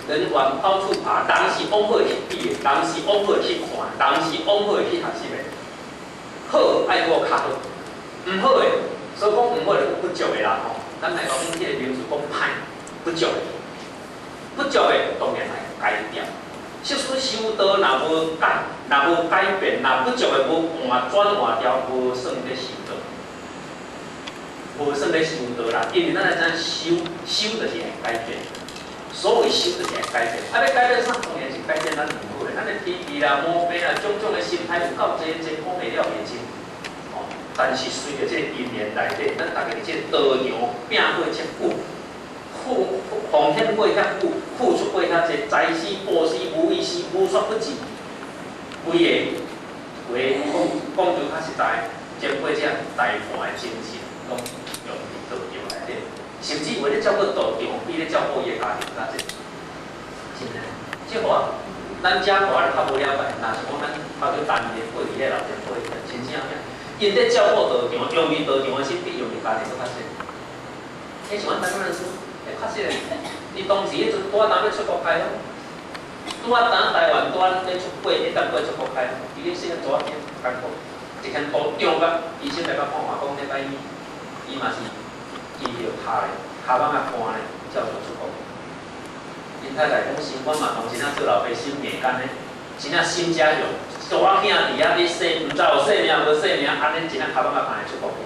人往高處爬，人是往好去比的，人是往好去看，人是往好去學習的。好愛閣較好，毋好的，所以講毋好就不足的啦吼。咱來講這個名詞講歹，不足的，不足的當然愛改掉。即使修道若無改，若無改變，若不足的無換轉換掉，無算咧修道，無算咧修道啦。因為咱來知影修，修就是愛改變。所謂修就是愛改變，啊，欲改變啥？當然是改變咱毋好的，咱的脾氣啦、毛病啦、種種的心態有夠濟，濟講袂了袂盡。哦，但是隨著這個因緣內底，咱逐家佇這個道場拼過遮久，付奉獻過遐久，付出過遐濟，財施、布施、無畏施、無所不濟，規个話講講句較實在，前輩者大半的精神攏用佇道場內底，甚至為咧照顧道場，比咧照顧伊的家庭較濟。真的，這予我咱遮我較無了解，若是講咱頭拄單的過去迄老前輩，真正命，𪜶咧照顧道場，用佇道場的心比用佇家庭閣較濟。彼是阮台灣人說，欸，確實，伊當時彼陣拄仔當欲出國開放，拄仔當台灣拄仔咧出過，會當過出國開放，伊咧細漢查某囝艱苦，一牽路中甲醫生來甲看看講，禮拜伊伊嘛是醫著跤咧，跤蠓仔乾咧，才有出國。𪜶太太講，心阮嘛講真正做老爸心硬干咧，真正心遮勇，查某囝佇遐咧生，毋知有性命無性命，按呢真正跤蠓仔乾會出國去。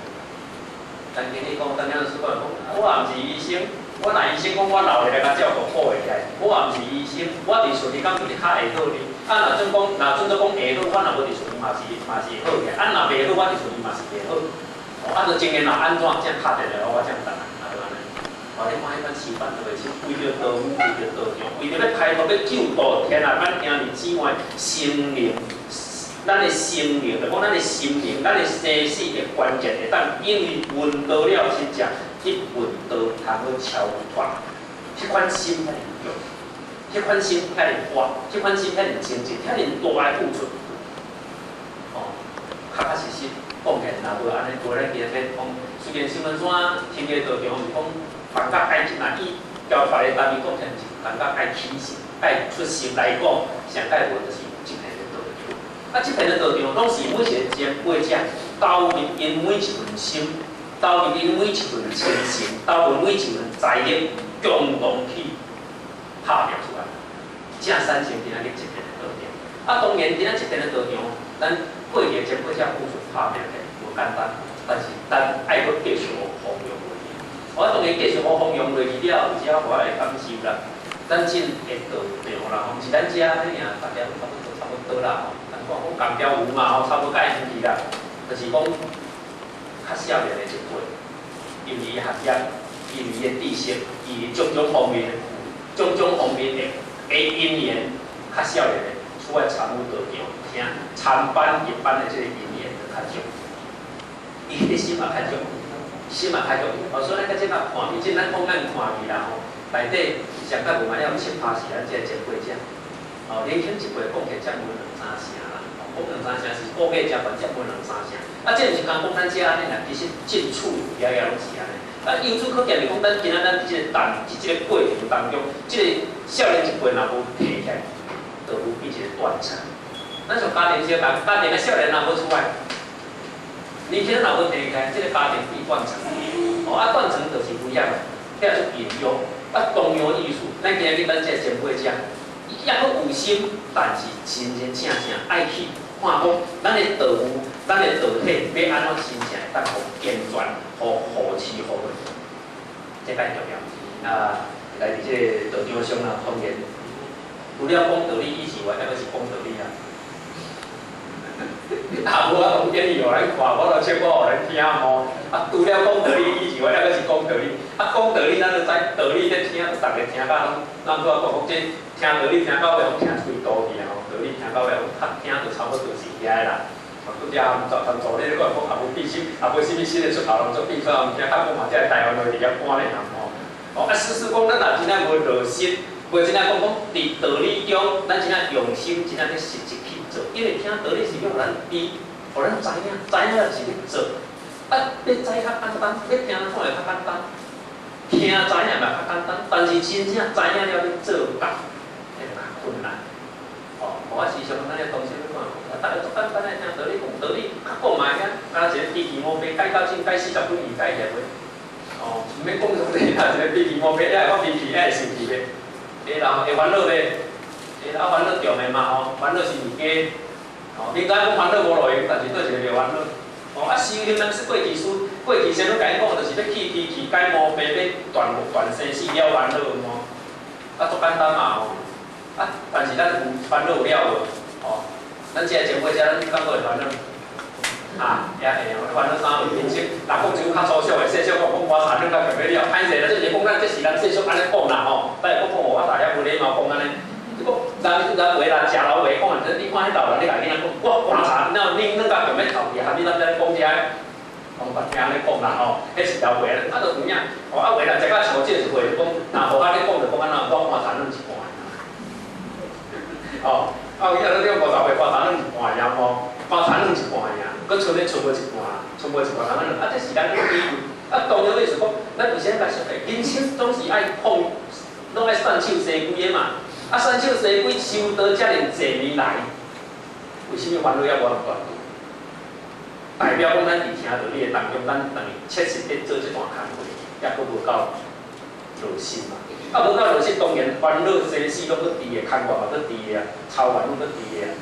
但跟你講，當了師傅講，我也毋是醫生，我若醫生講我留下來共照顧好會起來，我也毋是醫生，我佇厝裡敢就是較會好哩。啊，若準講，若準做講會好，我若無佇厝裡嘛是會好起來。啊，若袂好，我佇厝裡嘛是袂好。哦，啊，就情形若按怎，才敲電話我才轉來，啊，就按呢。哇，你看彼款示範做的是為著道務，為著道場，為著欲開拓、欲救度天下咱兄弟姊妹心靈，咱的心靈，就講咱的心靈，咱的生死的關鍵，會當因為聞道了真正去聞道，通好超脫。彼款心遐爾強，彼款心遐爾活，彼款心遐爾精進，遐爾大的付出。哦，確確實實講起來，若無按呢，無咱今日講，雖然新聞山天個道場是講房價該若以交出來的單位講起來，是房價該起薪、該出薪來講，上蓋無就是這片的道場。啊，這片的道場攏是每一個前輩者投入𪜶每一份心，投入𪜶每一份精神，投入每一份財力，共同去拍拼出來，才產生今仔日這片的道場。啊，當然今仔這片的道場，咱過去的前輩者付出拍拼起來無簡單，但是咱愛閣繼續予弘揚落去。我當然繼續予弘揚落去了，有遮我會感受啦。咱進的道場啦，吼，毋是咱遮爾，大家差不多差不多啦吼。咱講講共調有嘛吼，差不多佮遠去啦。就是講較少年的一輩，因為伊學業，因為伊的知識，伊種種方面的，種種方面的因緣，較少年的出來參與道場，聽參班入班的這個因緣就較少，伊的心嘛較重，心嘛較重。哦，所以咱較這擺看去，這咱講咱看去啦吼，內底上較無嘛了7%是咱這個前輩者，哦，年輕一輩講起來才無兩三成啦，講兩三成是估計誠懸，才無兩三成。啊，這毋是干講咱遮按呢啦，其實進處也也攏是按呢。啊，由此可見，是講咱今仔咱這個當佇這個過程當中，這個少年一輩若無提起來，就有變一個斷層。咱像家庭相共，家庭的少年若無出來，年輕人若無提起來，這個家庭變斷層。哦，啊，斷層就是危險，遐出隱憂。啊，同樣意思，咱今日咱這個前輩者，伊抑閣有心，但是真真正正愛去看講，咱的道務，咱的道體欲按怎真正會當予健全，予護持予落，這較重要。啊，來佇這個道場上啊，當然除了講道理以外，抑閣是講道理啊。啊，無我當建議予咱看，我都笑我予咱聽吼。啊，除了講道理以外，抑閣是講道理。啊，講道理，咱就知道理咧聽，逐个聽甲攏，咱拄仔講講這聽道理聽到尾攏聽喙肚去啊吼，道理聽到尾攏較聽就差不多是遐個啦。啊，拄則含十助理咧講講，也無變新，也無啥物新的出頭，攏做變出來，毋聽較講嘛，這個台灣話佇遐趕咧吼。哦，啊，事實講，咱若真正無落實，無真正講講佇道理中，咱真正用心，真正咧實際去做，因為聽道理是欲予咱知，予咱知影，知影了是欲做。啊，欲知較簡單，欲聽看會較簡單，聽知影嘛較簡單，但是真正知影了欲做到。彼較困難。哦，我時常咱個同事咧講，啊，逐个足簡單的聽道理，講道理，較講嘛聽，敢若一个機器毛病，改到正改40幾年改起來袂？哦，毋免講啥物，啊，一个脾氣毛病，抑會發脾氣，抑會生氣袂？會啦，會煩惱袂？會啦，煩惱重的嘛吼，煩惱是物件，哦，應該講煩惱無路用，但是佗一個袂煩惱。哦，啊，修行人是過去師，過去仙女共伊講，就是欲去脾氣，改毛病，欲斷斷生死了煩惱吼。啊，足簡單嘛吼。啊，但是咱有煩惱有了無？哦，咱這個前輩者，咱感覺會煩惱？啊，也會哦，煩惱啥貨？人生，若講一句較粗俗的，世俗講講我啥，恁較強欲了。歹勢啦，這是講咱這是咱世俗按呢講啦吼。但是講講我大遐無禮貌講按呢。你講人人話啦，食老話講，你看彼老人，你共囡仔講，我觀察，了恁恁較強欲頭去，含你咱咧講這个，講別聽按呢講啦吼，彼是老話，啊，就有影，哦，啊話啦，食甲像這是話，講，若無按呢講就講按怎，我觀察恁一半。哦，啊，有影你這50歲觀察恁一半爾吼，觀察恁一半爾，閣剩咧剩無一半，剩無一半，通按怎？啊，這是咱比喻，啊，當然意思講，咱為啥物來人生總是愛放，攏愛散手西歸的嘛。啊，散手西歸修道遮爾濟年來，為啥物煩惱猶無法斷？代表講咱佇聽道理的當中，咱等於切實佇做這段工課，抑閣無夠落實嘛。啊，無夠落實，當然煩惱生死攏閣佇的，牽掛嘛閣佇的啊，操煩攏閣佇的啊，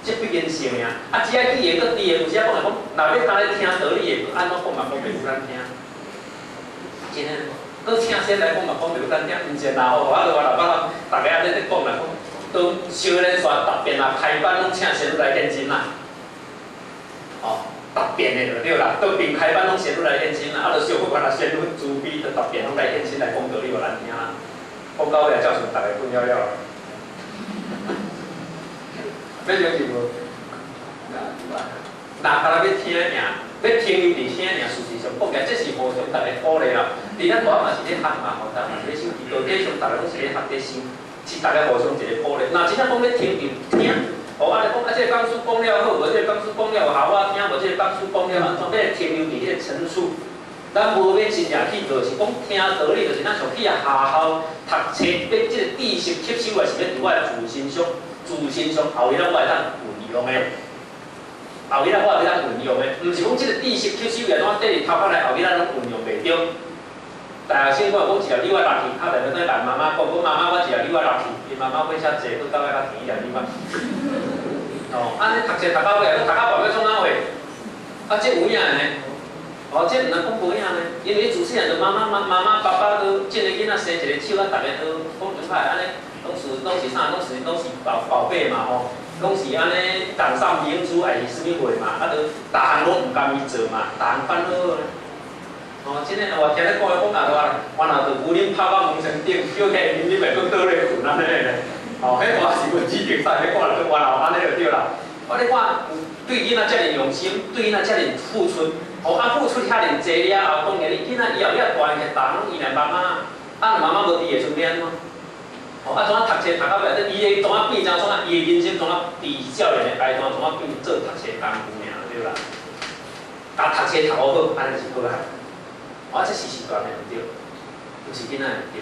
這必然性的啊。啊，只愛記的閣佇的，有時仔講來講，若欲干咧聽道理的，按怎講嘛講袂有咱聽。真的，閣請先來講嘛講袂有咱聽，毋是啦吼，啊，就我老爸逐个按呢咧講啦，講當小連續答辯啊，開班攏請仙女來現身啦。哦，答辯的就對啦，當邊開班攏仙女來現身啦，啊，就小可看啦，仙女慈悲，就答辯攏來現身來講道理予咱聽啦。講到尾啊，照像逐个睏了了。欲相信無？若干焦欲聽爾，欲停留佇聽爾，事實上講起來，這是互相逐个鼓勵啦。佇咱大嘛是咧學嘛，吼，逐嘛是咧修，佇道體上逐个攏是咧學咧修，是逐个互相一个鼓勵。若真正講欲停留聽，哦，按呢講，啊，這个講師講了好，無這个講師講了有效我聽，無這个講師講了按怎，欲停留佇彼个層次，咱無欲真正去做，是講聽道理，就是咱像去學校讀冊，欲這个知識吸收來是欲佇我的自身上，自身上後日仔我會當運用的。後日仔我會當運用的，毋是講這個知識吸收來，怎綴佇頭殼內，後日仔攏運用袂著。大學生我講一粒米仔落去，較來欲轉來媽媽講，講媽媽我一粒米仔落去，伊媽媽買遮濟，閣到尾較甜一粒米仔。哦，按呢讀冊讀到尾，閣讀到半欲創啥貨？啊，這有影的呢？哦，這毋通講無影呢，因為自細漢就媽媽媽媽媽爸爸都這个囡仔生一個手啊，逐个都講真歹按呢，攏是攏是啥？攏是攏是寶寶貝嘛吼，攏是按呢掌上明珠還是啥物貨嘛？啊，都逐項攏毋甘伊做嘛，逐項煩惱。哦，真的，我聽咧講，講啊，我若就牛奶泡到門床頂，叫起來啉啉袂閣倒咧睏按呢咧。哦，彼我是文字競賽，彼看就原來按呢就對啦。我咧看對囡仔遮爾用心，對囡仔遮爾付出，哦啊付出遐爾濟了後，當然伊囡仔以後遐大個大攏依賴媽媽，啊媽媽無佇的時陣欲按怎？哦啊怎啊讀冊讀到尾，伊會怎啊變成怎啊？伊的人生怎啊佇少年的階段怎啊變做讀冊工具爾對啦？共讀冊讀好，按呢就是好漢。哦，這是時代的毋對，毋是囡仔的毋對，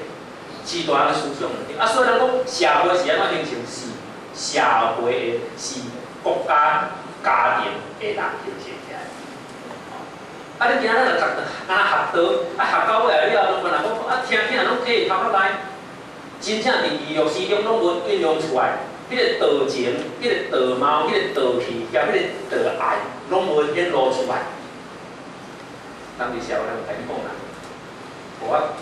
時代的思想毋對。啊，所以咱講社會是按怎形成？是社會的，是國家家庭的人形成起來。啊，你今仔日就讀，敢若學道，啊學到尾了後，攏問人講，啊聽聽攏摕佇頭殼內，真正佇娛樂之中攏無運用出來，彼个道情、彼个道貌、彼个道氣、佮彼个道愛，攏無顯露出來。人佇社會人共伊講啦，我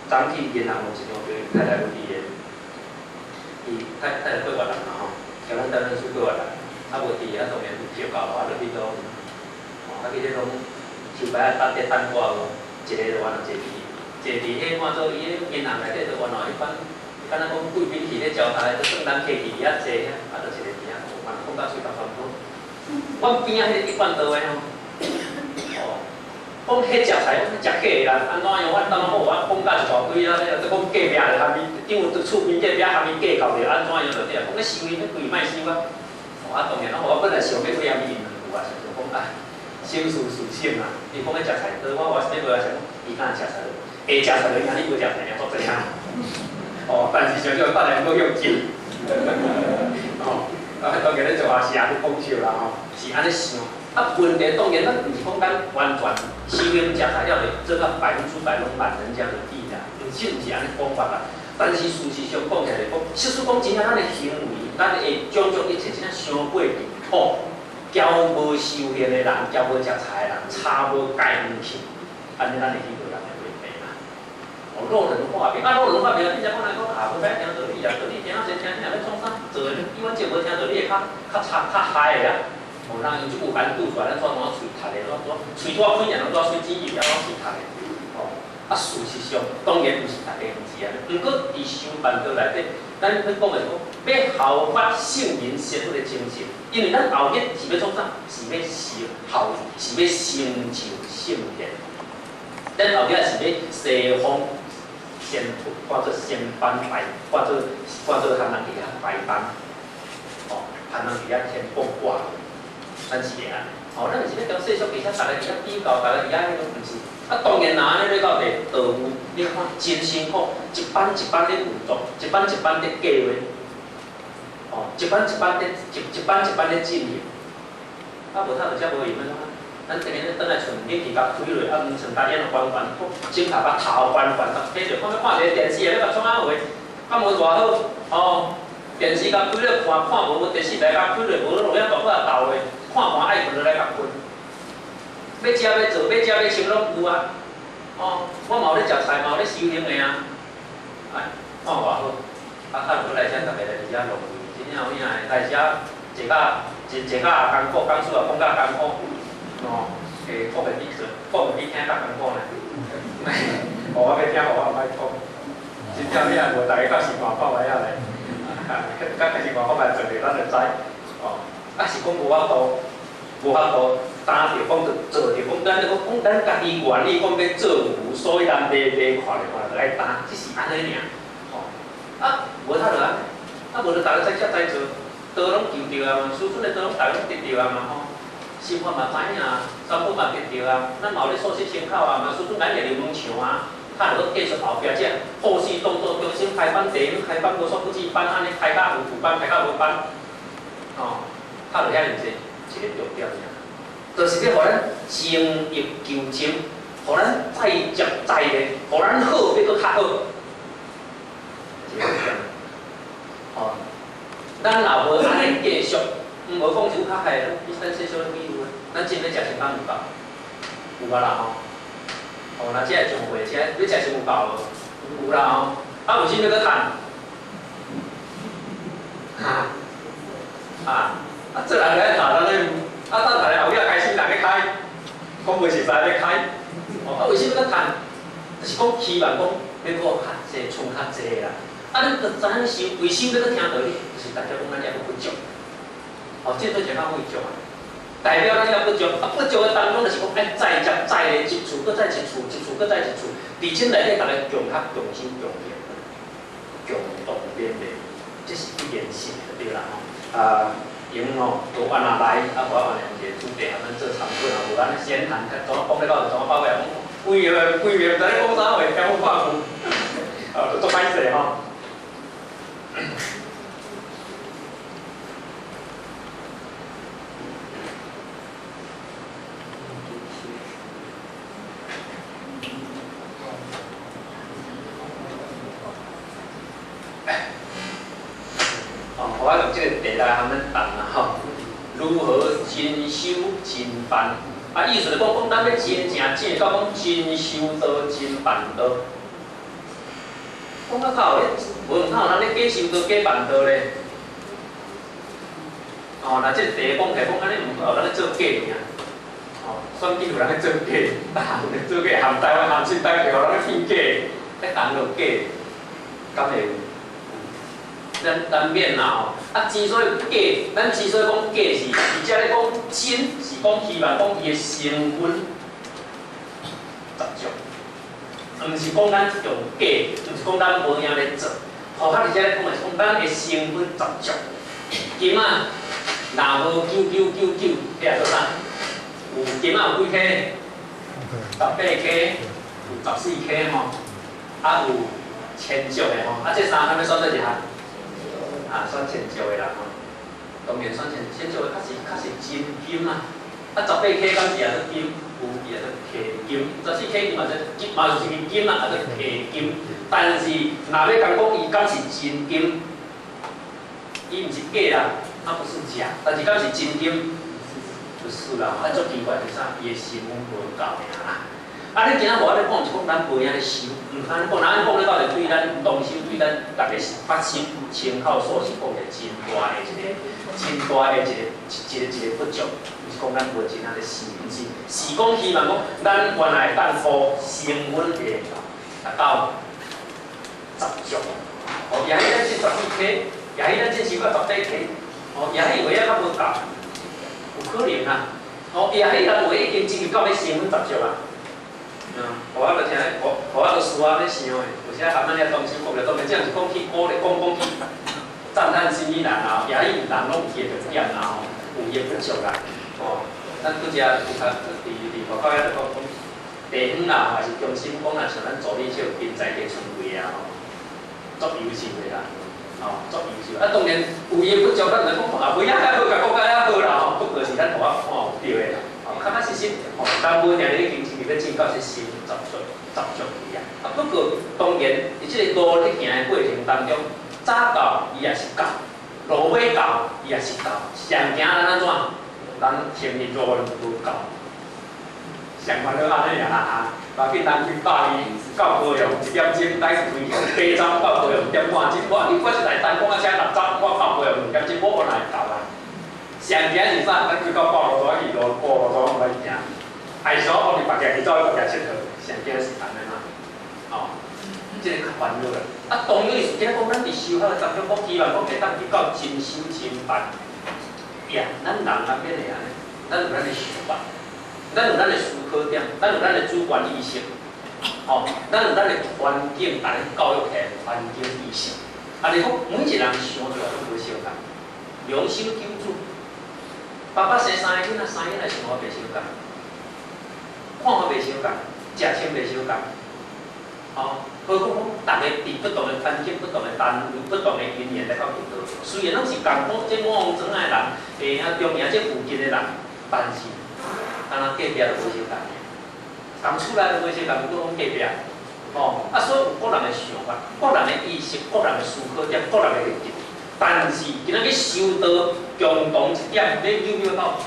昨去銀行有一張票，太太有佇的，伊太太太過越南嘛吼，共咱台灣輸過越南，啊無佇啊當然有票到，啊就去倒，哦啊去彼攏抽牌仔搭咧等我無，一个就原來坐佇坐佇彼看做伊彼銀行內底就原來彼款，敢若講貴賓室咧招待，就算咱客去佇遐坐遐，啊就一个佇遐，講甲喙喉酸苦。阮邊仔彼個一貫道的吼，哦。講彼食菜，講食假的啦，按怎樣？我當好，我講甲一大堆啊，咧，講隔壁就含伊，因為厝邊隔壁含伊計較著按怎樣就對啊。講咧收伊，彼貴莫收啊。哦，啊當然我本來想欲買伊兩句啊，想講啊，心事事省啊。伊講咧食菜多，我我啥物無啊？想講伊敢食菜，會食菜就兄你無食菜，爾足濟啊。哦，但是想想等下閣向前。哦，啊，當然咧做也是也咧講笑啦吼，是按呢想。啊，問題當然咱毋是講咱完全修行食菜了就做到100%攏滿人家的意啦，毋是毋是按呢講法啦。但是事實上講起來講，實事講真正咱的行為，咱的種種一切真正傷過離譜，交無修煉的人，交無食菜的人，差無介遠去，按呢咱會去無人的問題啦。哦，老人話病，啊，老人話病，變成講來講啊，無愛聽道理啊，道理聽啊濟，聽聽欲創啥？做的比阮這無聽道理的較較差較害的啊。哦，人因這有緣拄出來，咱怎怎喙窒的，怎怎喙拄仔開爾，攏拄仔水錢入，怎喙窒的。哦，啊，事實上當然毋是逐个毋是按呢，毋過佇修辦道內底，咱欲講的是講，欲效法聖人仙佛的精神，因為咱後日是欲創啥？是欲成效，是欲成就聖賢。咱後日是欲西方仙佛，化做仙班排，化做化做漢人佇遐排班，哦，漢人佇遐天鳳掛。咱是會按呢，哦，咱毋是欲共世俗佇遐，逐个佇遐比較，逐个佇遐彼個毋是。啊，當然若按呢咧到地道有，你看真辛苦，一班一班咧運作，一班一班咧計劃，哦，一班一班咧一一班一班咧進行。啊，無他就遮無閒按怎？咱逐日咧轉來厝，冷氣共開落，啊，毋像台煙懸懸，枕頭共頭懸懸，共提著，看欲看一个電視，欲共創啥話？敢無偌好，哦，電視共開咧看，看無，電視台共開咧，無錄影大擺鬥咧，看看愛睏就來共睏。欲食欲做，欲食欲穿攏有啊！哦，我嘛有咧食菜，嘛有咧修行的啊。哎，看偌好，啊，較無來遮逐个來佇遮浪費，真正有影的，來遮坐甲坐坐甲艱苦，講師也講甲艱苦，哦，欸，講袂比做，講袂比聽較艱苦呢。哦，我欲聽，我毋愛講。真正有影無，逐个較習慣看覓仔來，較習慣看覓做咧，咱就知。哦，啊是講無法度，無法度。擔著講著做著講，咱講講咱家己願意講欲做牛，所以咱買買看著看著愛擔，只是按呢爾。吼，啊，無他就按呢，啊無就逐个在遮在做，道攏求著啊嘛，師尊的道攏逐个攏得著啊嘛吼，心法嘛知影，三寶嘛得著啊，咱嘛有咧素食牲口啊嘛，師尊咱也入門牆啊，他就閣繼續後壁這後續動作中心開班、地方開班、無所不至班，按呢開甲有有班，開甲無班，吼，他就遐爾濟，這個重點爾。就是欲予咱精益求精，予咱再接再厲，予咱好欲閣較好。這個重點。吼，咱若無按呢繼續，毋無講是有較害，比咱世俗比有，咱真欲食先講有夠，有啊啦吼。哦，若這個上會，這欲食先有夠無？有啦吼。啊，有啥欲閣趁？哈？啊？啊，做人就愛趁，咱咧。啊，等下後壁開始人咧開，講袂實在咧開，哦，啊，為啥物閣趁？就是講希望講欲閣較濟，剩較濟啦。啊，你著知影想，為啥物閣聽道理？就是代表講咱猶閣不足。哦，這做一較不足啊，代表咱猶不足。啊，不足的當中就是講愛再接再厲，一次閣再一次，一次閣再一次，佇這內底逐个共較共心共力，共同勉勵，這是必然性的對啦吼。啊。用吼，都按那來，啊，我按一个主題，咱做參考啦，無咱閒談，怎講咧到怎包尾，規个規个毋知咧講啥話，聽無半句，啊，就足歹勢吼。哦，我用這個題來含咱談啦吼。如何真修真辦？啊，意思就講講咱欲真正正到講真修道真辦道。講到較有咧，無哪有人咧假修道假辦道咧？哦，若這個題講起來講按呢，毋有人咧做假爾。哦，選舉有人咧做假，逐項咧做假，含台灣含新台幣，予人咧騙假，咧當落假，敢會有？咱難免啦吼，啊，之所以假，咱之所以講假是，佇遮咧講真，是講希望講伊的成分十足，毋是講咱用假，毋是講咱無影咧做，吼，較佇遮咧講的是講咱的成分十足。金仔若無9.999，遐做啥？有金仔有幾顆？18顆，有14顆吼，啊有千足的吼，啊，這三項欲選佗一項？啊，選千足的啦吼。當然選千足的，較是真金啊。啊，十八 K 敢是也做金？有，伊也做氪金。14K 嘛做金，嘛是金啊，也做氪金。但是，若欲共講伊敢是真金，伊毋是假啦，它不是假，但是敢是真金？不是啦，啊，足奇怪是啥？伊的身份無夠爾啦。啊！你今仔無按呢講，是講咱無影咧修，毋通按呢講，若按呢講，你到底對咱動修，對咱逐个發心親口所是講一個真大的一個、真大的一個、一個不足，毋是講咱無真仔咧修，毋是，是講希望講咱原來當予身份會達到十足。哦，也許咱進14K，也許咱進修到18K，哦，也許有影較無夠，有可能啊。哦，也許人有已經進入到欲身份十足啊。嗯，我就聽咧，我就思啊咧想的，有時含咱遐當修講咧，當然這樣是講去鼓勵，講講去讚嘆啥物人啊，也許有人攏有伊的特點啦吼，有伊的不足啦，吼。咱拄則有較佇外口遐就講講地方啦，還是中心講若像咱助理這人才加春貴啊吼，足優秀的啦，吼，足優秀。啊，當然有伊的不足，咱毋通講啊，袂啊遐好，共講較遐好啦吼，不過是咱予我看有對的啦。哦，確確實實，吼，咱無定咧已經進入欲進到這心十足十足去啊。啊，不過當然，佇這個路咧行的過程當中，早到伊也是到，路尾到伊也是到，上行咱按怎？咱前面路無夠，上懸就按呢爾啊！無要緊，人去百里到高雄一點鐘，來開八站到高雄1點半鐘，我你我是來單講啊，車6站，我到高雄2點鐘，我哪會到啊？上行是啥？咱開到半路途去路過路途攏來行，愛所講你別家去走，別家𨑨迌，上行是按呢嘛？哦，這个較煩惱啦。啊，當然是今仔講咱佇修學的當中，我希望講會當去到真修真辦。呀，咱人難免會按呢，咱有咱的想法，咱有咱的思考點，咱有咱的主觀意識，吼，咱有咱的環境，共咱教育起來的環境意識。啊，你講每一個人想出來攏無相仝，量身救主。爸爸生三个囡仔，三个囡仔想法袂相仝，看法袂相仝，食穿袂相仝，吼，何況講，逐个佇不同的環境、不同的單位、不同的因緣來到佛道。雖然攏是仝款，這五王庄的人，啊中營這附近的人，但是，敢若隔壁就無相仝，仝厝內就無相仝，閣講隔壁，吼，啊，所以有各人的想法、各人的意識、各人的思考點、各人的認知。但是，今仔日修道共同一點，你有沒有到？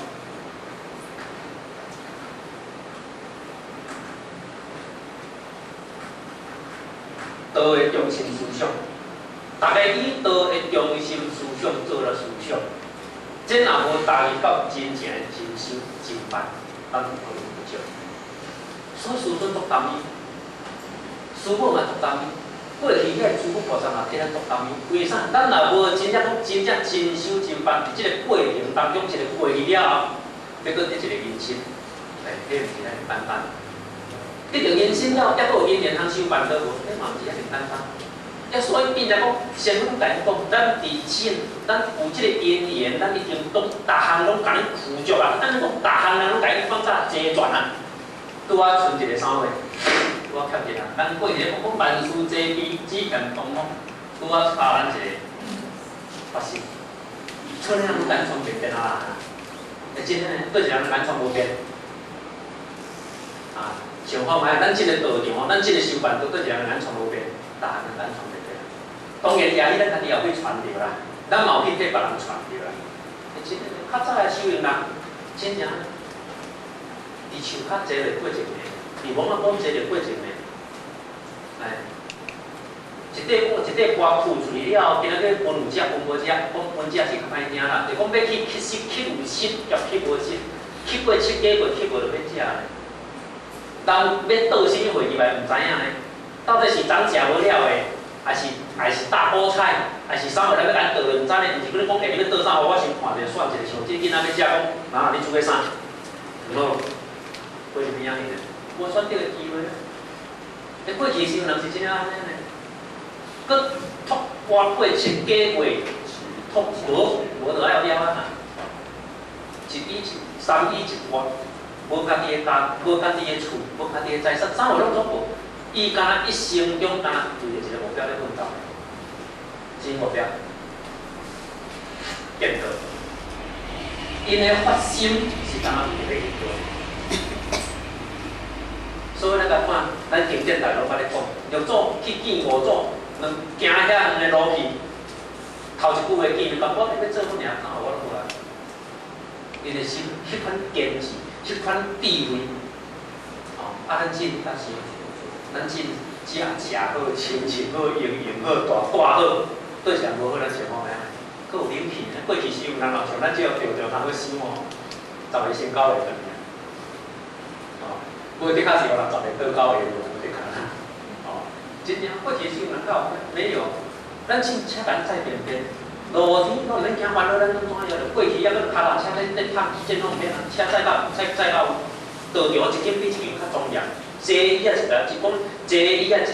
道的中心思想，逐个以道的中心思想做了思想，這若無踏入到真正的真修真辦，咱可能不足。所以師尊足擔憂，師母嘛足擔憂。過去遐諸佛菩薩嘛替咱足擔憂，為啥？咱若無真正講真正真修真辦，佇這個過程當中，一個過去了後，欲閣得一個人身，哎，彼毋是遐爾簡單。得著人身了，猶閣有因緣通修辦道無？彼嘛毋是遐爾簡單。啊，所以變成講，先阮共講，咱佇真，咱有這個因緣，咱已經攏逐項攏共你具足啊。咱講逐項人攏共你放早齊全啊，拄仔賰一個啥貨？拄仔欠一項。咱過去咧講萬事齊備，只欠東風，拄仔差咱一個發心。厝內人攏共創變變啊啦，會真呢，佗一个人共創無變。啊，想看覓？咱這個道場，咱這個修辦道，佗一个人共創無變，逐項人共創變變。當然，也許咱家己也會傳著啦，咱嘛有去替別人傳著啦。真較早的修行人，真正佇樹跤坐咧過一暝，佇墓仔埔坐咧過一暝，哎，一塊布一塊瓜吐出去了後，今仔日分有食分無食，講分食是較歹聽啦。就講欲去乞食，乞有食，抑乞無食，乞過七幾過，乞無就欲食咧。人欲倒啥物貨入來，毋知影呢。到底是昨食無了的，還是大菠菜，還是啥物來欲共咱倒落，毋知呢。毋是閣咧講，欸，你欲倒啥？予我先看者，選一個，像這囡仔欲食講，媽，你煮欲啥？毋好，過啥物仔去呢？無選擇的機會。欸，過去時陣人是真正按呢呢，閣託割過七家月，託無無就愛了啊。一衣一三衣一割，無家己的家，無家己的厝，無家己的財產，啥物攏總無。伊敢若一生中敢若為著一個目標，標咧奮鬥，啥目標？見道。𪜶的發心是敢若為著欲見道。所以咱來看，咱經典內攏捌咧講，六祖去見五祖，兩行遐遠的路去，頭一句話見面，我欲做乜爾，看我攏無愛。𪜶的心，彼款堅持，彼款智慧，哦，啊，咱真較是，咱真食食好，穿穿好，用用好，大大好，對啥無好，咱想看覓啊？閣有冷氣，過去是有人若像咱這樣著著通去想哦，十个先九個轉去。哦，無的確是有人十个倒九个，無的確啦。哦，真正過去是有人教，沒有，咱凊車咱載便便，落雨天攏毋免驚煩惱，咱攏怎樣？過去抑閣跤踏車咧咧拍，這攏毋免啊，車載到載載到道場一間比一間較莊嚴，坐椅仔一個一講坐椅仔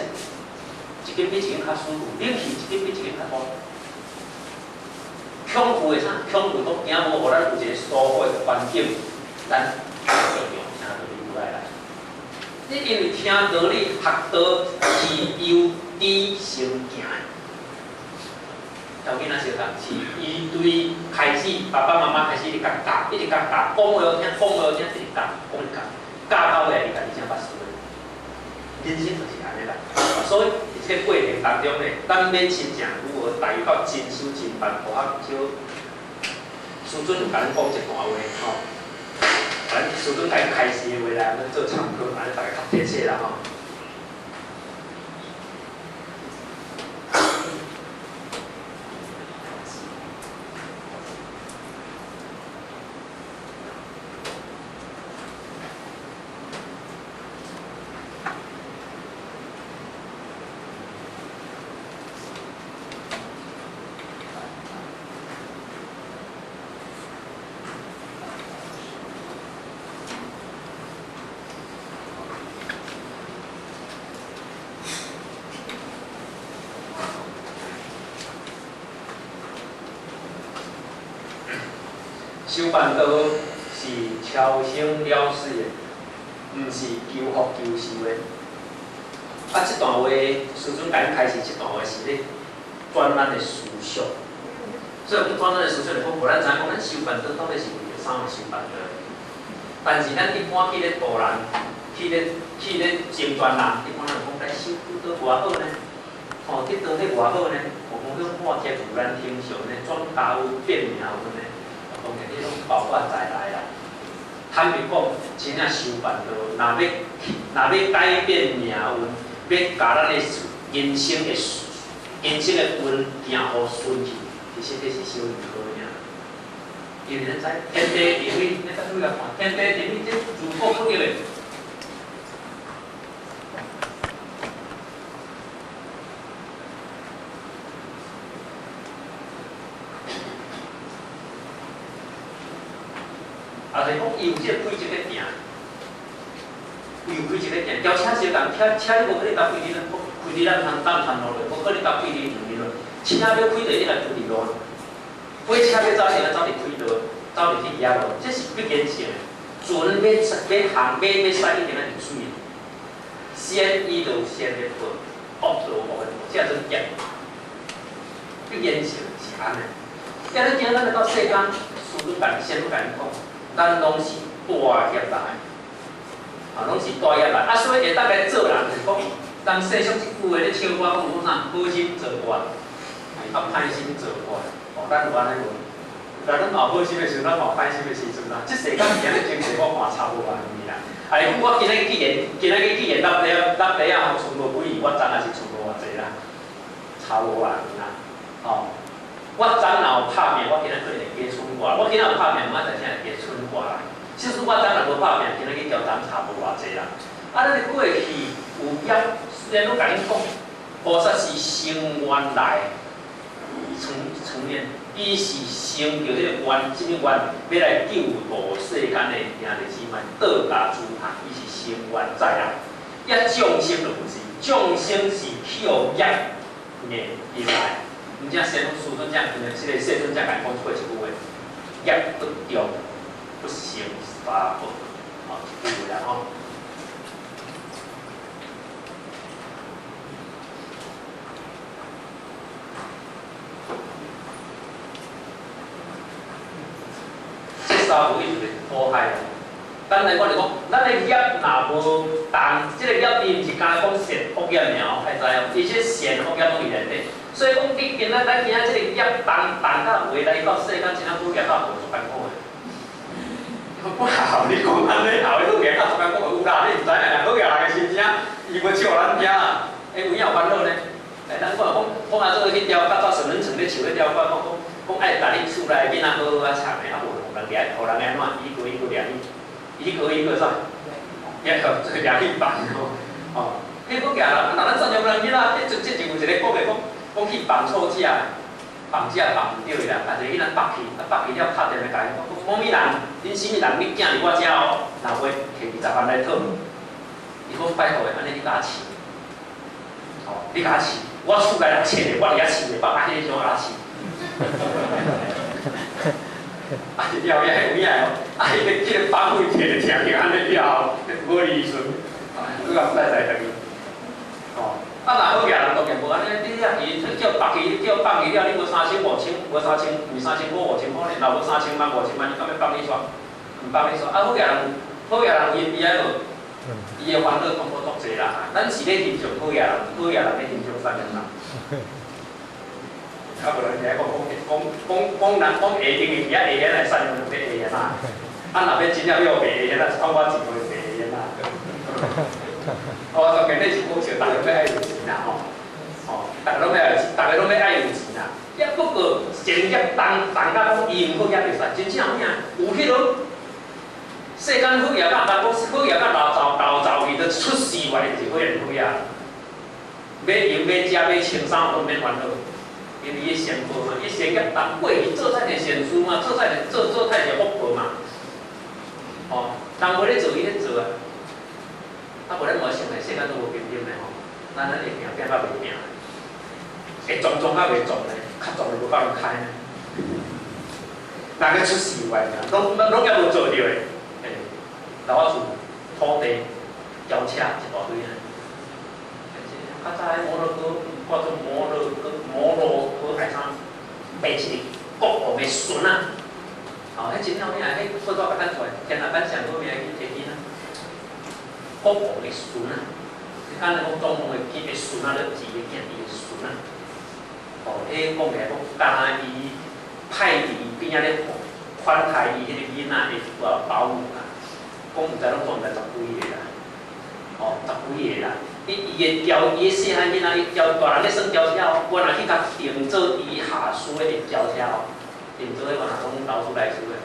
一間比一間較舒服，冷氣一間比一間較大。恐懼的啥？恐懼講驚無予咱有一個舒服的環境，咱道場聽道理有愛來。你因為聽道理學道是由知成行的。小囡仔小共是伊對開始爸爸媽媽開始一直共教，一直共教，講話好聽，講話好聽，一直教，講教，教到尾伊家己才捌輸的。人生就是按呢啦，所以佇這個過程當中呢，咱欲親像如何達到真修真辦，學較少。師尊有共咱講一段話吼，咱師尊共咱開示的話來，咱做參考，按呢大家較貼切啦吼。修辦道是超生了死的，毋是求福求壽的。啊，這段話師尊共咱開示，這段話是咧轉咱的思想。所以講轉咱的思想，就講，予咱知影講，咱修辦道到底是為著啥物修辦道？但是咱一般去咧度人，去咧成全人，一般人講來修道偌好呢？吼，得道彼偌好呢？有講向看起來自然天成呢，轉家有變命運呢？當然，彼攏包括在內啦。坦白講，真正修辦道，若欲改變命運，欲共咱的人生的運行予順去，其實這是小兒科爾。因為咱知天地定理，你再注意來看，天地定理這自古不變的。啊，就是講，伊有這個規則咧行，伊有規則咧行。轎車相共，車車你無可能共開佇咱，開佇咱東山路咧，無可能共開佇黃路。車欲開就一定開佇路，火車欲走一定走佇軌道，走入去野路，這是必然性的。船欲欲航欲欲駛一定愛入水。善伊就有善的報，惡就有惡的報，這陣業必然性是按呢。今日今咱來到世間，師尊共先共恁講。咱攏是帶業來，啊，攏是帶業來，啊，所以會當來做人，就是講，人世上這句話咧唱歌講講啥？好心做怪，啊，歹心做怪，哦，咱有按呢無？若咱嘛有好心的時陣，咱嘛有歹心的時陣啦。這世間爾呢真濟，我看差無偌遠啦。啊，我今日既然今仔日既然落地落地啊，吼，剩無幾年，我昨也是剩無偌濟啦，差無偌遠啦，吼。我昨若有拍拼，我今仔可能會加剩寡。我今仔有拍拼，明仔載才會加剩寡啦。即使我昨若無拍拼，今仔去交昨差無偌濟啦。啊，咱的過去有業，雖然攏共恁講，菩薩是成願來，成成念，伊是成著這個願，啥物願，欲來救度世間的兄弟姊妹，倒駕諸行，伊是成願再來。遐眾生就毋是，眾生是去予業業而來。毋正先師尊這樣，這個世尊才共講出一句話：業不重，不成三寶。吼，一句話啦吼。三無伊就是苦海。簡單講就講，咱的業若無動，這個業伊毋是干焦講善惡業爾哦，愛知哦，伊這善惡業攏佇內底。所以講，你今仔咱今仔這個業重重到話來到世間，真正好業到無足艱苦的。我後你講按呢，後好業到足艱苦有啦，你毋知影，好業人的心聲，伊無笑咱聽啊，欸有影有煩惱呢。欸，咱看講講啊，做去雕，較早沈文成咧唱咧雕，講講講愛共你厝內囡仔好好啊唱的，啊無予人掠，予人按怎？一個一個掠去。一個一個啥？掠去掠去放吼，哦，彼個舉人，啊，若咱贍養人囡仔，彼這這就有一個講的講，講去放錯者，放者放毋對的啦，啊，一個囡仔縛去，啊，縛去了敲電話共伊講，講某物人，恁啥物人，你囝佇我遮哦，若袂提20萬來討。伊講拜託的，按呢你共我飼，吼，你共我飼，我厝內六千個，我佇遐飼袂飽，啊，彼個想共我飼。啊，了了有影哦，啊，彼個這個放費摕著聽著按呢了後，無利順，啊，閣共再再轉去，吼，啊，若好額人當然無按呢，你遐伊叫縛去，叫放去了，你無三千五千，無三千，毋是三千塊五千塊呢？若無三千萬五千萬，你敢欲放你煞？毋放你煞。啊，好額人，好額人伊悲哀無？伊的煩惱通過足濟啦。咱是咧欣賞好額人，好額人咧欣賞啥物人？啊，無人聽講講講講人講下定的，遐下顯來贍養人欲下顯啊。啊，若欲真正欲學白下顯啊，一通我錢就白下顯啊。我當然你是講笑，逐个欲愛有錢啦吼，吼，逐个攏欲愛，逐个攏欲愛有錢啦。也不過善業重重甲講伊毋好業會使，真正有影，有彼落世間好業甲人講好業甲老走老走去，就出事來就是好業毋好業。買用買食買穿衫攏毋免煩惱。因為伊善報嘛，伊善業重過去做太濟善事嘛，做太濟做做太濟福報嘛，吼，人無咧做，伊咧做啊。啊，無咱無想的世間都無平等的吼，咱咱會拼拼甲袂拼，會撞撞甲袂撞呢，較撞就無夠人開呢。人個出事來爾，攏攏猶無做著的，欸，老我厝土地、轎車一大堆呢。較早彼摩洛哥，叫做摩洛哥、摩洛哥海上爬一个國王的孫仔，哦，彼真有名，彼報紙甲刊出來，天下版上好名去提起啦。國王的孫仔，你敢若講總統的囡的孫仔，咧是伊的囝，伊的孫仔。哦，彼講起來講，敢若伊派佇邊仔咧款待伊彼個囡仔的保姆啦，講毋知攏總毋知十幾个啦，哦，十幾个啦。伊伊的轎，伊細漢囡仔，伊轎大人咧耍轎車哦，我若去共定做伊下屬的轎車哦，定做彼原來講勞斯萊斯的，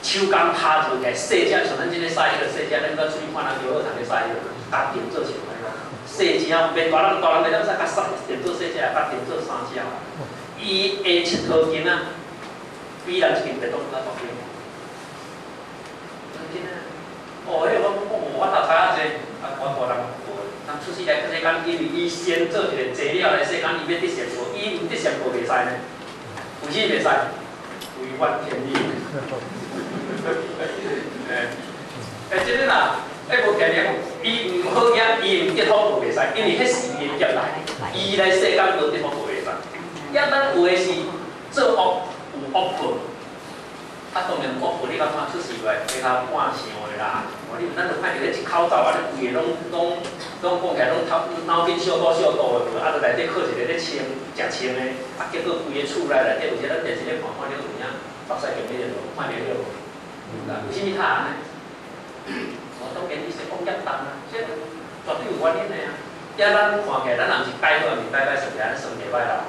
手工拍做起來細隻，像咱這个駛彼個細隻，咱閣出去看人橋好通咧駛彼個，共定做像安尼，細隻袂大人大人袂當使共駛定做細隻，共定做三隻。伊的𨑨迌間啊，比人一間別當較大間。真啊！哦，彼個我講我頭知影濟，啊，我大人無。人出世來世間，因為伊先做一個材料來世間，伊欲得善報，伊毋得善報袂使呢？為啥袂使？違反天理。欸，欸，真的啦，欸，無天理，伊毋好業，伊毋得福報袂使，因為彼是伊的業來，伊來世間無得福報袂使。抑咱有的是做惡有惡報。啊，當然惡報你感覺出事來，比較半想的啦。哦，你咱就看著咧一口罩，按呢規个攏攏攏講起來攏頭腦筋小倒小倒的無，啊，就內底靠一个咧穿食穿的，啊，結果規个厝內內底有時咱電視咧看看著有影，目屎經咧就看著了無？為啥物較按呢？哦，當然伊是惡業重啊，這絕對有原因的啊。抑咱看起來，咱若毋是改好，毋是改歹算起來，咱算袂歹啦。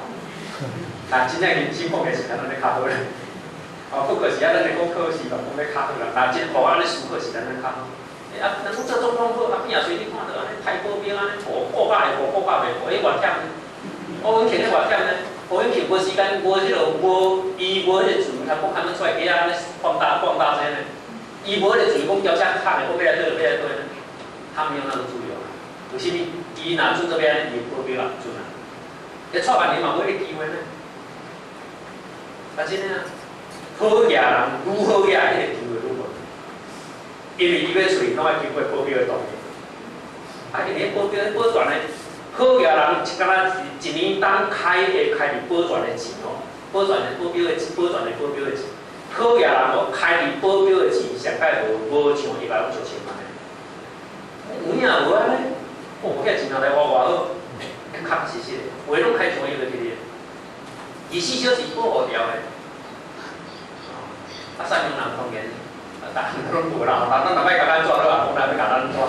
但真正認真講起來是咱按呢較好咧。哦，不過是啊，咱咧講考試嘛，講欲較好啦。若真予按呢思考是咱咧較好。欸啊，人講做總統好，啊變也隨你看著按呢派保兵按呢，哦，顧甲會顧，顧甲袂顧，欸，偌忝呢？胡永慶咧偌忝呢？胡永慶無時間，無彼個無，伊無彼個自由，通講他們出來街仔按呢放大放大聲呢？伊無彼個自由，講轎車空的，講欲來佗就欲來佗呢？他沒有那個自由啊。為啥物？伊若準做欲按呢，伊保鏢也毋准啊。欸，蔡萬霖嘛無彼個機會呢。啊，真的啊。好額人愈好額，彼個機會愈無，因為伊欲出去，攏愛經過保鏢的同意。啊，因為保鏢保全的，好額人一敢若一年當開會開佇保全的錢吼，保全的保鏢的保全的保鏢的錢，好野人哦，開佇保鏢的錢上蓋無無像伊來攏上千萬的，有影無按呢？哦，遐錢拿來偌偌好，確實實的，有的攏開上億的去咧，24小時保護條的。啊，善良人當然，啊，逐項攏無啦，但咱若欲共咱怎好啊，講來欲共咱怎？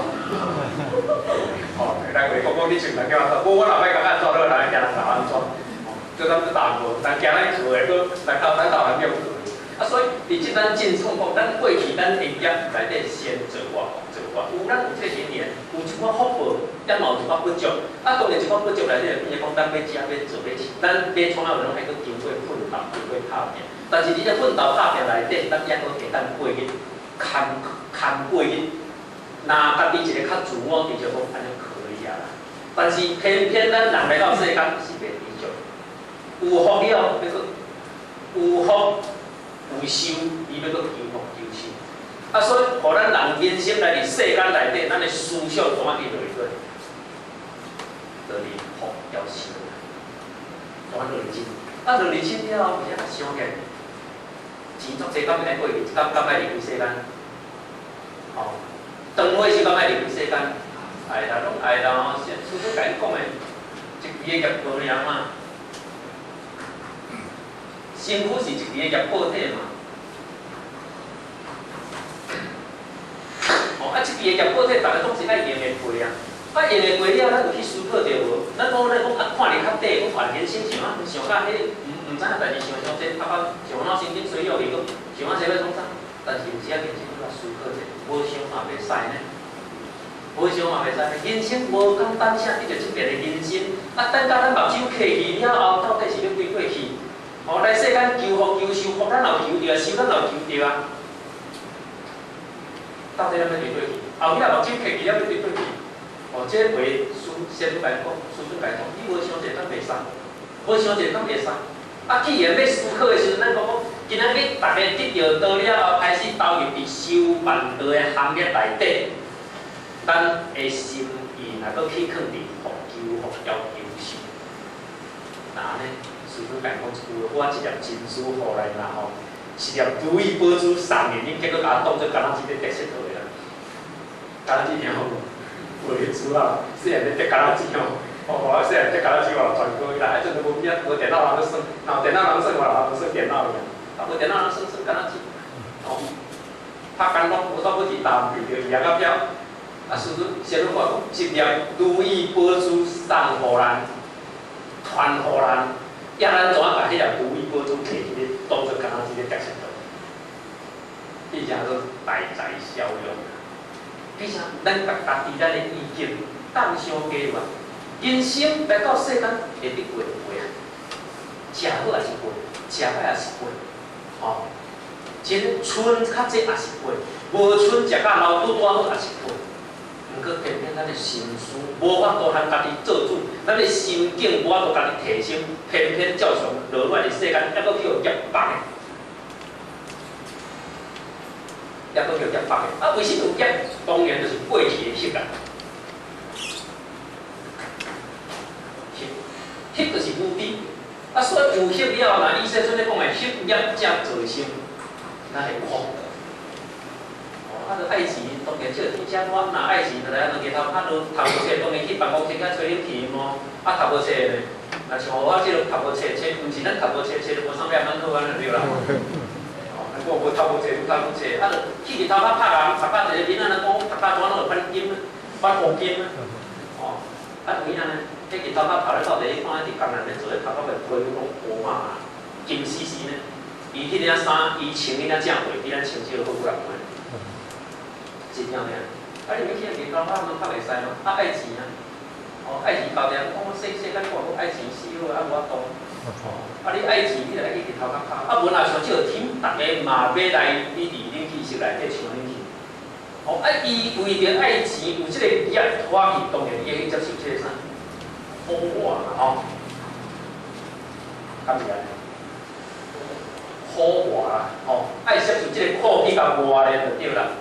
哦，來話講講你穿人叫安怎？無我若欲共咱怎好，人會驚人共咱怎？哦，這咱大無，人驚咱做的，閣來到咱台灣叫做。啊，所以佇這咱進創講，咱過去咱的業內底先做偌做偌，有咱有這個因緣，有一寡福報，也嘛有一寡不足。啊，當然一寡不足內底，變做講咱欲食欲做欲穿，咱欲創啊，攏愛閣經過奮鬥，經過拍拚。但是佇這奮鬥拍拚內底，咱抑閣會當過日，堪堪過日。若家己一個較自我，佇就講按呢可以啊啦。但是偏偏咱人來到世間是袂知足，有福了，欲閣有福。有壽，伊欲閣求福求壽。啊，所以，予咱人人生來佇世間內底，咱的思想怎仔去落去？落佇福夭壽，怎仔落佇這？啊，落佇這了後，有啥想起來？錢足濟，敢欲愛過去？敢敢愛離開世間？吼，當歲時敢愛離開世間？愛啦，攏愛啦吼！師父共你講的，一支的業報爾嘛。身軀是一支的業報體嘛。哦，啊，這支的業報體，逐个總是愛用會過啊。啊，用會過了，咱有去思考著無？咱講咧講啊，看咧較短，講看人生想啊，想甲彼毋毋知影代誌想傷濟，拍拍想怎神經衰弱去，閣想啊這欲創啥？但是毋是啊，人生要思考者，無想嘛袂使呢。無想嘛袂使呢。人生無簡單，啥得著這邊的人生。啊，等甲咱目睭閉去了後，到底是欲歸過去？哦，來世間求福求壽，福咱也有求著啊，壽咱也有求著啊。到底咱欲佇佗去？後尾仔目睭閉去了，欲佇佗去？哦，這個話師先共講，師尊共講，你無想者敢袂使？無想者敢袂使？啊，既然欲思考的時陣，咱講講，今仔日逐家得著道了後，開始投入佇修辦道的行業內底，咱的心意若閣去囥佇福求福夭求壽，那按呢？師尊共講一句話，我一粒珍珠予來啦吼，是粒如意寶珠送的，恁結果共我當做敢若是咧得佚佗的啦，敢若是聽好無？有的珠啊，細漢咧得敢若子吼，哦，我細漢得敢若子我全過啦，彼陣都無影，無電腦人咧耍，若有電腦人耍，我人耍電腦去啊，無電腦人耍耍敢若子，哦，拍工攏無倒要去擔着伊也甲飄，啊，師尊先阮我講，一粒如意寶珠送予咱，傳予咱。抑咱怎仔共彼粒如意寶珠摕去咧，當做敢若一个得佚佗？彼叫做大材小用。彼啥？咱共家己咱的意境放傷低吧。人生來到世間會得過過啊，食好也是過，食歹也是過，吼。這個賰較濟也是過，無賰食甲老拄拄好也是過。毋過偏偏咱的心思無法度通家己做主，咱的心境無法度家己提升，偏偏照常落來佇世間，抑閣去予業縛的，抑閣去予業縛的。啊，為什麼有業？當然就是過去的習啦。習，習就是無知。啊，所以有習了後，若伊世尊咧講的習業才造成，咱會苦。啊，著愛錢，當然這個天車我若愛錢，就來兩日頭較落讀無冊，當然去辦公室遐吹冷氣嘛。啊，讀無冊呢？若像我這個讀無冊，冊毋是咱讀無冊，冊都無啥物也蠻好按呢就對啦。哦，我無讀無冊，無讀無冊，啊，著去日頭較拍人，讀甲一個囡仔，若講讀甲怎攏會反金，反烏金。哦，啊有影呢？彼日頭較拍咧到底，你看彼佇江南咧做咧，頭殼的皮膚攏烏麻麻，金絲絲呢。伊彼領衫，伊穿彼領正貨，比咱穿這個好幾若倍。真正的，啊！你欲去日頭較攏較袂使咯，啊愛錢啊，哦愛錢交定，講我細細漢看講愛錢死好啊無法度，哦啊你愛錢，你就愛去日頭殼拍，啊無若像這個天，逐家嘛欲來你佇冷氣室內底吹冷氣，哦啊伊為著愛錢有這個業拖去，當然伊會去接受這個啥苦活啦吼，敢是按呢？苦活啦，吼，愛接受這個苦去共磨練就對啦。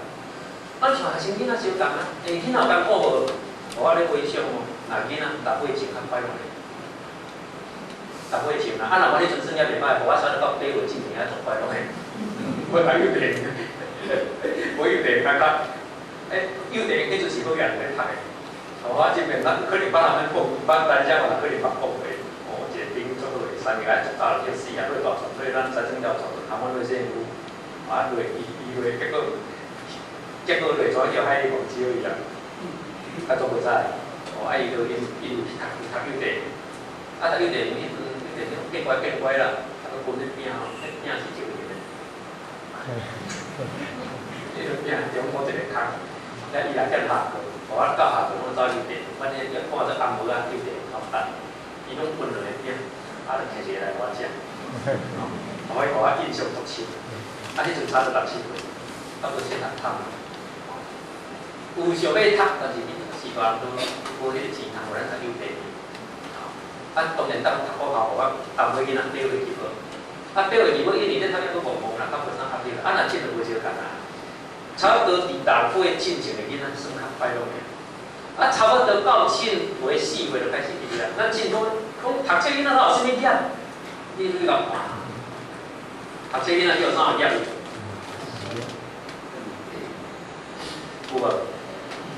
啊，像學生囡仔相仝啊，欸，囡仔有艱苦無？我咧回想哦，若囡仔6歲前較快樂咧，6歲前啦，啊，若我彼陣算也袂歹，予我算得到8歲之前還足快樂的。無讀幼稚園，無幼稚園感覺，欸，幼稚園彼陣是好人咧讀的。哦，我這邊咱可能捌人咧講，捌咱遮嘛可能捌講過。哦，一個朋友足好的，三年愛足早就去死啊，落大船，所以咱三生了船，台灣落線有，啊落伊伊落，結果落船叫海裡王招伊啊，啊足無彩。哦，啊伊就因伊有去讀讀幼稚園，啊讀幼稚園彼陣幼稚園變乖變乖啦，啊閣分咧餅吼，彼餅是招伊的。彼個餅中午一個空，了伊來踮下課，我到下課攏走幼稚園，反正看做暗暝仔幼稚園口等，伊攏分兩個餅，啊就摕一個來我食，哦，予我印象足深。啊，彼陣差不多六七歲，啊無細漢讀。有想欲讀，但是恁序大人都無彼個錢通予咱讀幼稚園。啊，當然當讀好校，予我淡尾囡仔爬會去無？啊，爬會去無，一年咧讀了閣懵懵啦，較無啥壓力。啊，若這就無相仝啊。差不多佇6歲進前的囡仔算較快樂爾。啊，差不多到7歲、4歲就開始入啦。咱進講講讀冊囡仔哪有啥物業？你去共看，讀冊囡仔叫啥業？有無？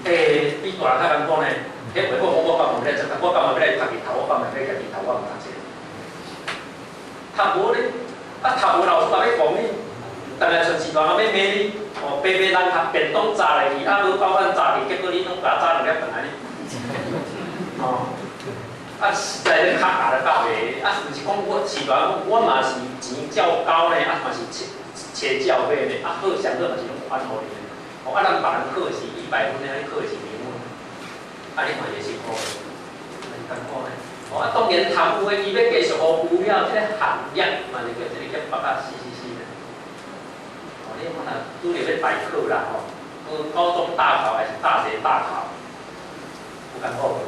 欸，比大人較艱苦呢。彼回我講我幹嘛欲來讀，我幹嘛欲來讀日頭？我幹嘛欲來徛日頭？我毋讀冊。讀無咧，啊讀無老師嘛欲講你，逐下出序大人欲罵你，哦，白白人讀便當炸落去，啊無包飯炸去，結果你攏共炸兩粒轉來呢。哦，啊實在咧較壓咧教袂，啊毋是講我序大人講，我嘛是錢照交呢，啊嘛是揣揣照買呢，啊好上好嘛是攏還予你。哦，啊，人別人考試100分，你考試0分，啊，你看伊辛苦無？是艱苦呢。哦，啊，當然讀有的，伊欲繼續學有了這個學業，嘛是叫這個叫縛甲死死死的。哦，你看若拄著欲大考啦吼，高中大考還是大學大考，有艱苦無？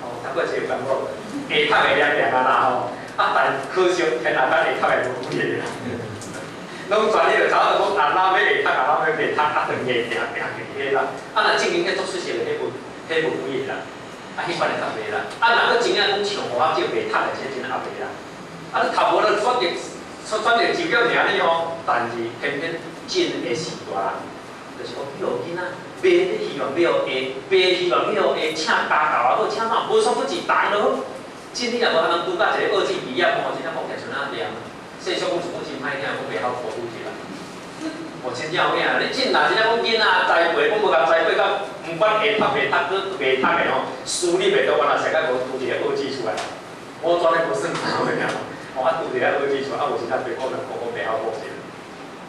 哦，讀過冊有艱苦無？會讀的念念啊啦吼，啊，但可惜天下間會讀的無幾个啦。攏全你就知影講，啊，哪欲會讀，啊，哪欲袂讀，啊，就硬定定去彼啦。啊，若證明彼足出色的，彼無彼無幾个啦。啊，彼款的較袂啦。啊，若閣真正講像予我這袂讀的，這真壓袂啦。啊，你讀無就選擇選擇就叫名你吼，但是偏偏進的序大人，就是講叫囡仔袂咧希望欲予會，袂希望欲予會，請家教也好，請哪無所不是答就好。真你若無通人拄甲一個二級畢業吼，真正講起來像哪念。世俗講一句真歹聽，講袂曉苦拄一啦。哦，真正有影，你真若真正講囡仔栽培，講無共栽培到，毋管會讀袂讀，閣袂讀的吼，私立的都原來世界無拄一個二級出來。我轉咧無算好的爾，哦，啊拄一個二級出來，啊無其他別個人講講袂曉補習。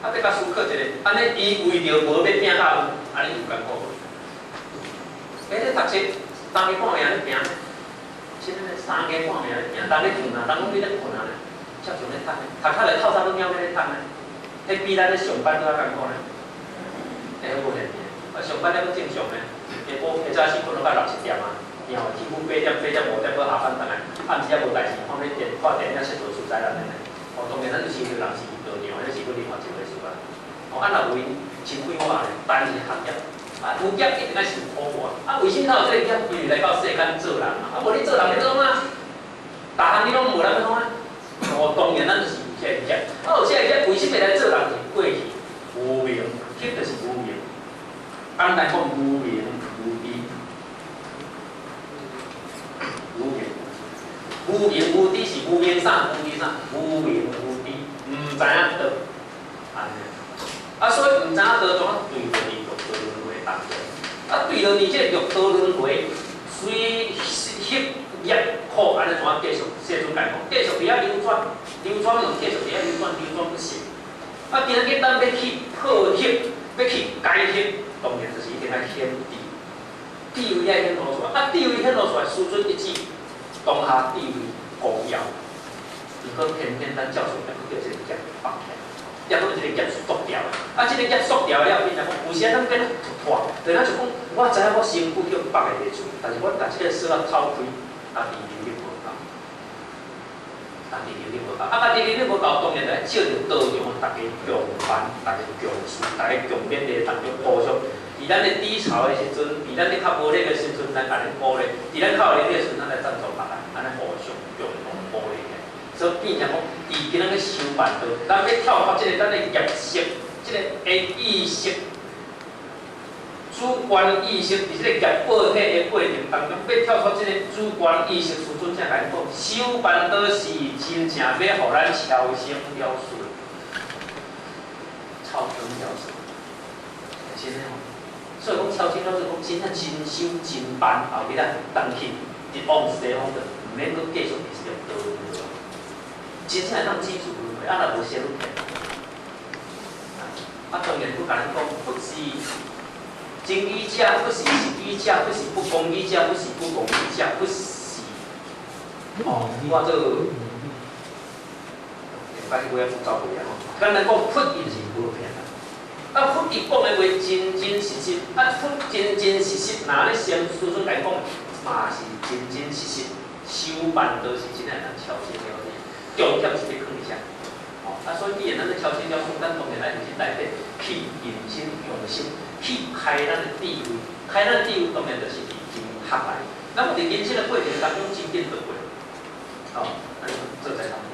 啊，欲共思考一下，按呢伊為著無欲拼甲有，按呢有艱苦無？欸，你讀冊三更半暝咧行，真的三更半暝咧行，人咧困啊，人攏咧困啊咧。照常咧讀，讀較來透早攏了咧讀呢，彼比咱咧上班閣較艱苦呢。欸，好無現啊，上班了閣正常呢，下晡下早時困到六七點啊，然後起舞8點8點5點閣下班轉來，暗時也無代誌，看咧電看電影𨑨迌出在咱呢。哦，當然咱有時人是道場，彼是閣另外一回事啊。哦，啊若有𪜶真快活咧，但是學業，啊有業一定愛受苦啊。啊，為啥物有這個業？因為來到世間做人嘛。啊，無你做人欲創啊？逐項你攏無人欲創啊？哦，當然咱就是有這個業，啊有這個業，為啥物來做人？是過去無明，彼就是無明。簡單講，無明無知，無明，無明無知是無明啥？無知啥？無明無知，毋知影道，按呢。啊，所以毋知影道，怎啊墜落佇六道輪迴當中？啊，墜落佇這個六道輪迴，隨彼業苦按呢怎啊繼續？世尊講，繼續佇遐流轉，流轉就繼續佇遐流轉，流轉不息。啊，今仔日咱欲去破彼，欲去解彼，當然就是一定愛顯智，智慧愛顯露出來。啊，智慧顯露出來，師尊一指，當下智慧光耀。毋過偏偏咱照常閣叫這個業縛起來，抑閣這個業束掉。啊，這個業束掉了，變成講有時咱變突破，就咱就講，我知影我身軀叫縛的袂出，但是我共這個鎖仔透開，家己能力無夠，家己能力無夠，啊，家己能力無夠，當然就愛借著道場，逐家共辦，逐家共事，逐家共勉勵，逐家互相。佇咱咧低潮的時陣，佇咱咧較無力的時陣，來共恁鼓勵；佇咱較有力的時陣，咱來贊助別人，按呢互相共同鼓勵的。所以變成講，佇今仔日修辦道，咱欲跳脫這个咱的業識，這个的意識、主觀意識，佇這个業報體的過程當中，欲跳脫這個主觀意識，師尊才共咱講，修辦道是真正欲予咱超生了事，超生了事，真的吼。所以講超生了事，講真正真修真辦，後日咱轉去，一往西方就毋免閣繼續佇六道輪迴。真正會當止住輪迴，啊若無先天。啊，當然閣共咱講，不是真語者，不是實語者，不是不公義者，不是不公義者，不是哦，我做，反正我也走袂啊吼。簡單講，佛伊是無騙人。啊，佛伊講的話真真實實，啊，佛真真實實，若按呢先師尊共講，嘛是真真實實，修辦道是真正會當超生了事，重點是佇囥佇遮。哦，啊，所以既然咱咧超生了事，咱當然愛認真內底去認真用心，去開咱的智慧，開咱的智慧當然就是佇真學來。咱有佇人生的過程當中真緊學過，哦，咱做在當中。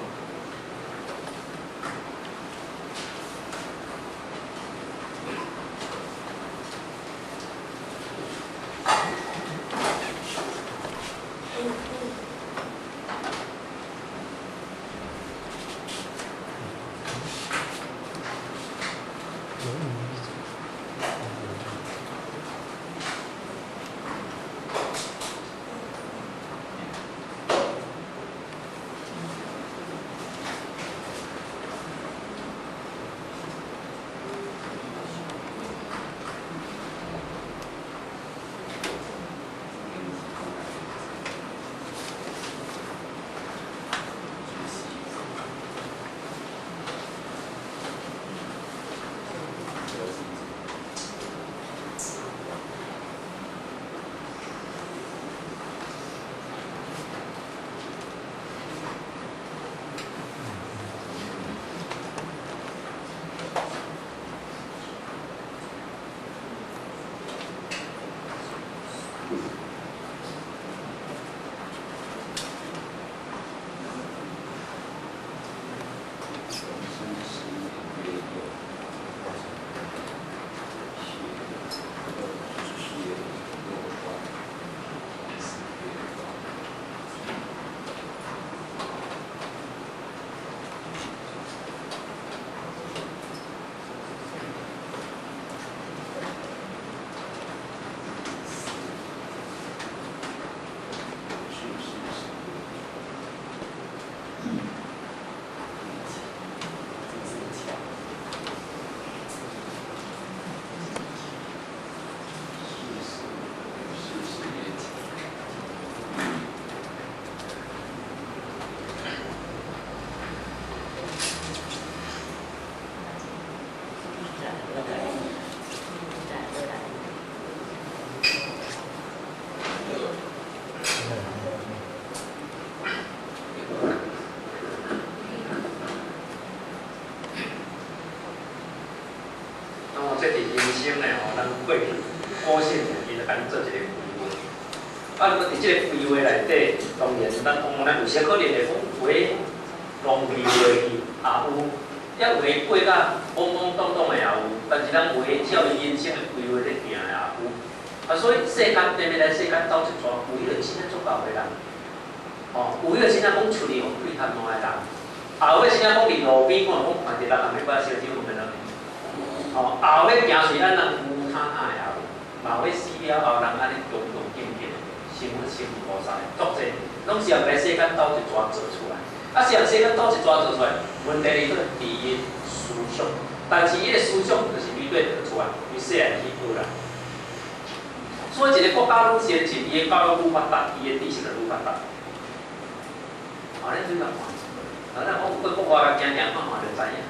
這佇人生呢吼，咱過去古聖伊就共咱做一個規劃。啊，毋過佇這個規劃內底，當然咱講咱有時可能會講話浪費落去，也有，抑有的過甲懵懵懂懂的也有，但是咱有的照伊人生的規劃咧行的也有。啊，所以世間特別來世間走一逝，有彼個真正足𠢕的人，吼，有彼個真正講出去予氣較爛的人，也有彼個真正講佇路邊看講看著人人欲掛燒酒問人。吼，後尾行隨咱人有坦坦的也有，嘛有死了後人按呢恭恭敬敬，成佛成菩薩的，足濟，攏是用來世間走一逝做出來。啊，是用世間走一逝做出來，問題佇倒佇伊思想，但是伊个思想就是面對得出來，伊細漢去學來。所以一个國家愈先進，伊的教育愈發達，伊的知識就愈發達。哦，恁注意看，啊，咱講過國外行行看看就知影。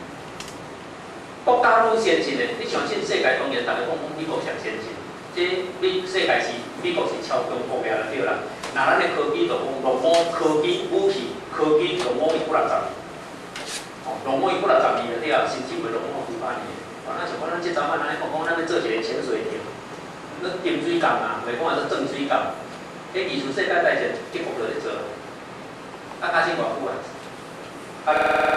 國家愈先進的，你相信世界當然逐家講講美國上先進，這美世界是美國是超強國家就對啦。若咱的科技就講落伍科技武器科技落伍伊幾若十年，哦，落伍伊幾若十年就對啊，甚至袂落伍幾百年。哦，咱像講咱這陣仔咱咧講講，咱欲做一個潛水艇，咧沉水艦啊，袂講話做鑽水艦，彼二次世界大戰德國就咧做，啊，較先偌久啊？啊。